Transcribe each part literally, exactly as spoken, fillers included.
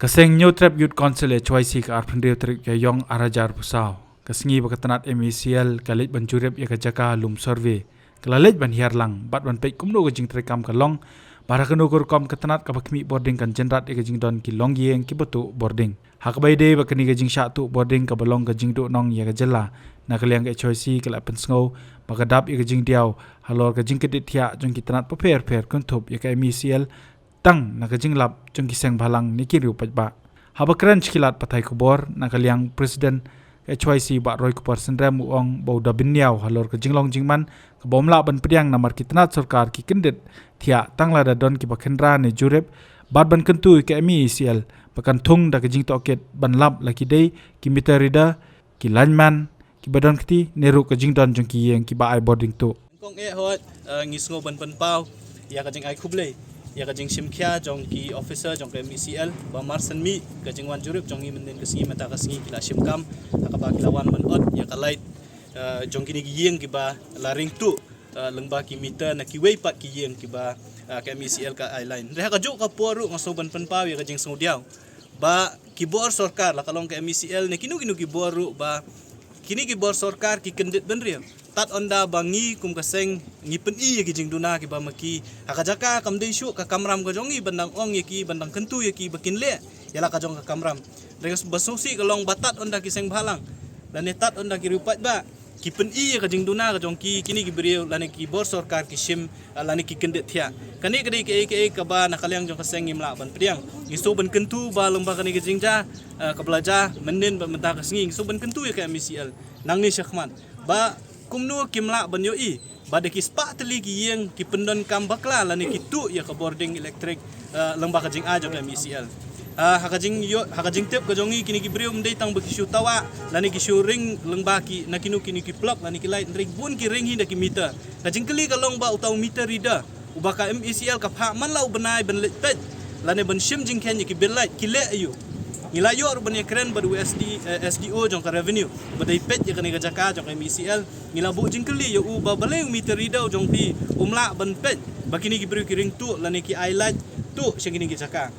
Ka seng Hynñiewtrep Youth Council, H Y C, ka arphew hynriew tarik Ïaïong arhajar arphew saw, ka sngi ba ka tnat M E C L ka leit ban jurip ïa ka jaka lum survey, ka la leit ban hiar lang bad ban peit kumno ka jingtreikam ka long, bad ha kano ka rukom ka tnat kaba khmih bording kan jynrat ïa ka jingdon ki longïing kiba tuh bording. Ha kaba ïadei bad kane ka jingshah tuh bording kaba long ka jingduhnong ïa ka jylla, na ka liang ka H Y C ka la pynsngew ba ka dap ïa ka jingdiaw halor ka jingkyndit thiah jong ki tnat bapher bapher, kynthup ïa ka M E C L, tang na ka jinglap jong ki seng bhalang ne ki riew paidbah. Haba kren sha ki lad pathai khubor, na ka liang President ka H Y C, Bah Roykuper Synrem, u ong ba u da bynñiaw halor ka jinglong jingman kaba ym lah ban pdiang namar ki tnat sorkar ki kyndit thiah tang lada don kiba khynra ne jurip, bad ban kyntu ïa ka M E C L ba kan thung da ka jingtohkit ban lap la ki dei ki meter reader, ki lineman kiba don kti, ne ruh ka jingdon jong ki ïing kiba ai bording tuh. Kong eh hot, eh, ngi sngew ban pynpaw ïa ka jingai khublei ïa ka jingshim khia jong ki officer jong ka M E C L ba mar shen mih ka jingwan jurip jong ngi mynnin ka sngi mynta ka sngi ki la shim kam, ha kaba ki la wan ban ot ïa ka light, eh, jong kine ki ïing kiba la ring tuh, eh, lyngba ki meter na kiwei pat ki ïing kiba, eh, ka M E C L ka ai line. Re ha kajuh ka por ruh nga sngew ban pynpaw ïa ka jingsngewdiaw ba ki bor sorkar, la ka long ka M E C L ne kino kino ki bor ruh, ba kine ki bor sorkar ki kyndit bynriew. Tad ynda ba ngi kum ka seng ngi pyni ïa ki jingduna kiba ma ki, ha ka jaka kam dei shuh ka kamram ka jong ngi ban dang ong ïa ki, ban dang kyntu ïa ki ba kin leh ïa la ka jong ka kamram. Re ba sngewsih ka long ba tad ynda ki seng bhalang lane tad ynda ki riew paidbah ki pyni ïa ka jingduna ka jong ki, kine ki briew lane ki bor sorkar ki shim, ah, lane ki kyndit thiah. Kane ka dei kaei kaei kaba na ka liang jong ka seng ngim lah ban pdiang. Ngi sngew ban kyntu ba lyngba kane ka jingjia, ah, kaba la jia mynnin bad mynta ka sngi, ngi sngew ban kyntu ïa ka M E C L nangne shakhmat ba kumno kim lah ban ïohi ba da ki spah tylli ki ïing ki pyndonkam bakla lane ki tuh ïa ka bording elektrik, ah, lyngba ka jingai jong ka M E C L. Ah, ha ka jingïoh, ha ka jingtip ka jong ngi, kine ki briew ym dei tang ba ki shu tawah lane ki shu ring lyngba ki, na kino kino ki plug lane ki light, hynrei bun ki ring hi da ki meter. Ka jingkylli ka long ba uta u meter reader uba ka M E C L ka phah man la u bnai ban leit peit lane ban shim jingkheiñ ïa ki bill light, ki leh aïu? Ngi la ïoh ruh ban ïakren bad u S D, eh, S D O jong ka revenue ba dei peit ïa kane ka jaka jong ka M E C L. Ngi la buh jingkylli ïa u ba balei u meter reader jong phi um lah ban peit ba kine ki briew ki ring tuh lane ki ai light tuh sha kine ki jaka.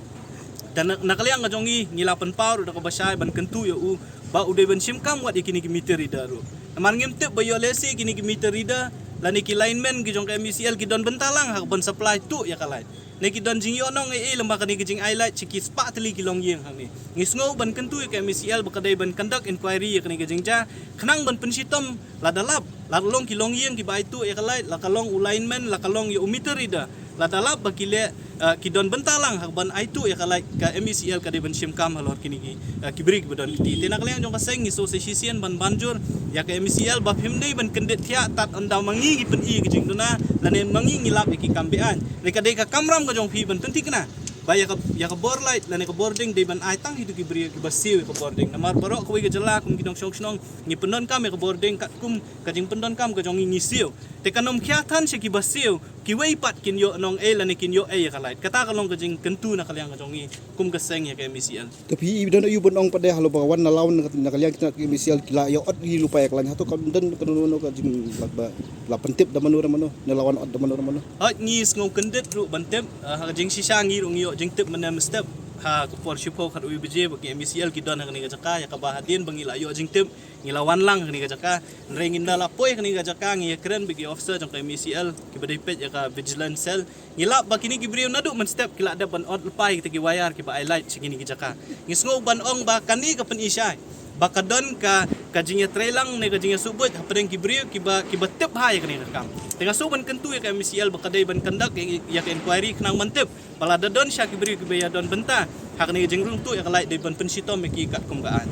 Te na, na ka liang ka jong ngi, ngi la pynpaw ruh da kaba shai ban kyntu ïa u ba u dei ban shim kam wat ïa kine ki meter reader ruh. Namar ngim tip ba ïoh lehse kine ki meter reader lane ki lineman ki jong ka M E C L ki don bynta lang ha ka ban supply tuh ïa ka light, ne ki don jingïohnong ei ei lyngba kane ka jingai light sha ki spah tylli ki longïing hangne. Ngi sngew ban kyntu ïa ka M E C L ba ka dei ban conduct inquiry ïa kane ka jingjia khnang ban pynshitom lada lap, la ka long ki longïing kiba ai tuh ïa ka light, la ka long u lineman, la ka long ïa u meter reader, lada lap ba ki leh, eh, ki don bynta lang ha ka ban ai tuh ïa ka light, ka M E C L ka dei ban shim kam halor kine ki, eh, ki briew kiba don kti. Te na ka liang jong ka seng ngi sngew sa shisien ban ban jur ïa ka M E C L ba phim dei ban kyndit thiah tad ynda ma ngi ngi pyni ïa ki jingduna lane ma ngi ngi lap ïa ki kam be-aiñ. Re ka dei ka kamram ka jong phi ban pynthikna ba ïa ka, ïa ka bor light lane ka bording dei ban ai tang hi da ki briew kiba siew ïa ka bording. Namar baroh kawei ka jylla kum ki nongshong shnong ngi pyndonkam ïa ka bording katkum ka jingpyndonkam ka jong ngi, ngi siew. Te kan ym khia than sha kiba siew kiwei pat kin ïohnong ei lane kin ïoh ei ïa ka light. Kata ka long ka jingkyntu na ka liang ka jong ngi kum ka seng ïa ka M E C L. Te phi i don aïu ban ong pat de halor ba wan na lawan na ka liang kita ka M E C L ki la ïoh ot ïa u lypa ïa ka light, hato ka don kano kano ka jinglap ba la pyntip da mano da mano, ne la wan ot da mano da mano? Hooid, ngi sngew kyndit ruh ban tip, ah, ha ka jingshisha ngi ruh ngi ïoh jingtip mynne mynstep ha ka por shiphew khatwei baje ba ki M E C L ki don ha kane ka jaka, ïa kaba hadien ba ngi la ïoh jingtip ngi la wan lang ha kane ka jaka. Hynrei ngin da la poi ha kane ka jaka ngi ïakren bad ki officer jong ka M E C L kiba dei peit ïa ka vigilance cell. Ngi lap ba kine ki briew naduh mynstep ki la dep ban ot lypa ïa kita ki wire kiba ai light sha kine ki jaka. Ngi sngew ban ong ba kane ka pyni shai ba ka don ka, ka jingïatreilang ne ka jingïasuk buit hapdeng ki briew kiba, kiba tip bha ïa kane ka kam. Te nga sngew ban kyntu ïa ka M E C L ba ka dei ban conduct ïa, ïa ka inquiry khnang ban tip ba lada don sha ki briew kiba ïa don bynta ha kane ka jingrung tuh ïa ka light dei ban pynshitom ïa ki katkum ka aiñ.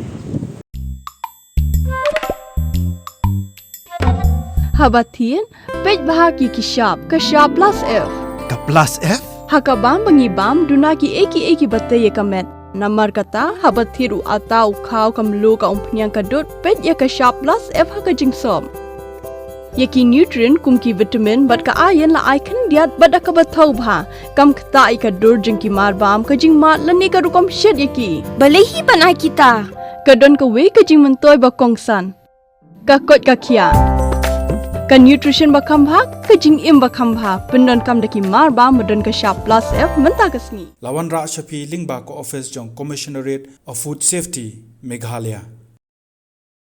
Haba thied, peit bha ki, ki shap, ka shap plus F. Ka plus F? Ha ka bam ba ngi bam, duna kiei kiei kiba tei ïa ka met. Namar kata, haba thied u atta, u khaw, ka mluh, ka umphniang, ka dud, peit ïa ka shap plus F ha ka jingsop. Ïa ki nutrient kum ki vitamin bad ka iron la ai khyndiat bad da kaba thaw bha. Kam ktah ïa ka dur jong ki marbam, ka jingmad lane ka rukom shet ïa ki. Balei hi ban ai kita? Ka don kawei ka jingmyntoi ba kongsan. Ka koit ka khiah. Ka nutrition ba kham bha, ka jingim ba kham bha, pyndonkam da ki mar ba, ba don ka shap plus F mynta ka sngi. La wanrah sha phi lyngba ka office jong Commissionerate of Food Safety, Meghalaya.